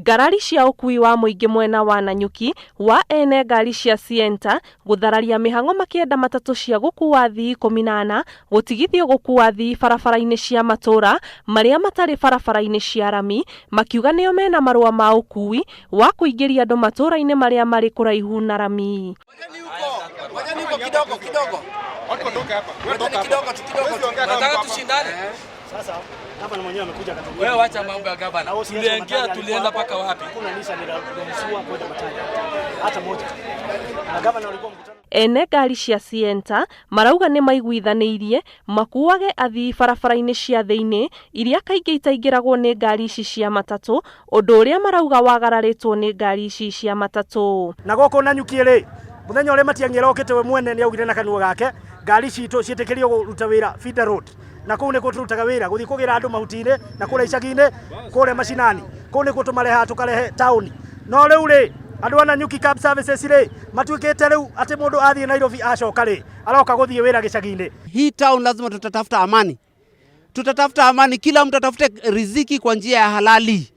Ngarari cia ũkui wa mũingĩ mwena wa Nanyuki wa ene ngari cia Sienta gũthararia mĩhang'o makĩenda matatũ cia gũkua athii 14 gũtigithio gũkua athii barabara-inĩ cia matũra marĩa matarĩ barabara-inĩ cia rami, makiuga nĩo mena marũa ma ũkui wa kũingĩria andũ matũra-inĩ marĩa marĩ kũraihu na rami. Kidogo kidogo. Kidogo tu kidogo. Nataka tushindane. Sasa gavana mwenyewe amekuja akatumia. Wewe wacha mambo ya gavana. Na OCS wa Tuliingia Matanya tulienda alikuwa mpaka hapo. wapi? Hakuna Nissan iliruhusiwa kwenda Matanya hata moja. Na gavana walikuwa mkutano. Ene ngari cia Sienta marauga nĩ maiguithanĩirie makuage athii barabara-inĩ cia thĩinĩ iria kaingĩ itaingĩragwo nĩ ngari ici cia matatũ, ũndũ ũrĩa marauga wagararĩtwo nĩ ngari ici cia matatũ. Na gũkũ Nanyuki rĩ, mũthenya ũrĩa Matiang'i arokĩte we mwene nĩ augire na kanua gake ngari citũ ciĩtĩkĩrio kũruta wĩra feeder road, na kũu nĩkuo tũrutaga wĩra gũthiĩ kũgĩra andũ mahuti-inĩ na kũrĩa icagi-inĩ, kũrĩa macinani, kũu nĩkuo tũmarehaga tũkarehe taũni. No rĩu rĩ, andũ a Nanyuki Cab Services rĩ, matuĩkĩte rĩu atĩ mũndũ athiĩ Nairobi acoka rĩ, aroka gũthiĩ wĩra gĩcagi-inĩ. Hii town lazima tutatafuta amani, tutatafuta amani, kila mtu atafute riziki kwa njia ya halali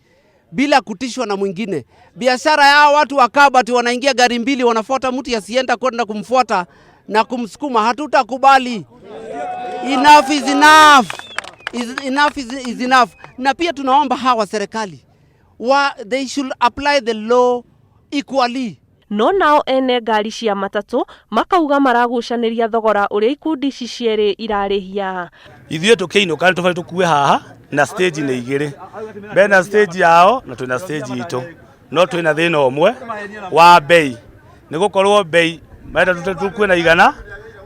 bila kutishwa na mwingine. Biashara yao watu wa cab ati wanaingia gari mbili wanafuata mtu asienda kwenda kumfuata na kumsukuma, hatutakubali. Enough is enough. Enough is enough. Na pia tunaomba hawa serikali they should apply the law equally. No nao ene ngari cia matatũ makauga maragucanĩria thogora ũrĩa ikundi ici cierĩ irarĩhia. Ithuĩ tũkĩinũka nĩ tũbatiĩ tũkue haha na stage nĩ igĩrĩ, bena stage yao na twĩna stage itũ, no twĩna thĩna ũmwe wa bei, nĩ gũkorwo bei marenda tũkue na 100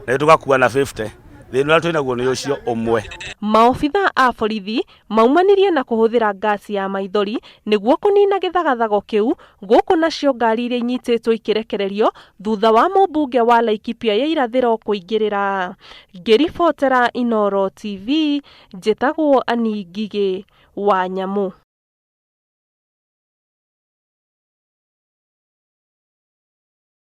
na tũgakua na 50. Thĩna ũrĩa twĩnaguo nĩ ũcio ũmwe. Maobitha a borithi maumanirie na kũhũthĩra ngasi ya maithori nĩguo kũnina gĩthagathago kĩu, gũkũ nacio ngari iria inyitĩtwo ikĩrekererio thutha wa mũmbunge wa Laikipia ya irathĩro kũingĩrĩra. Ngĩribotera Inooro TV, njĩtagwo Annie Ngigĩ wa Nyamũ.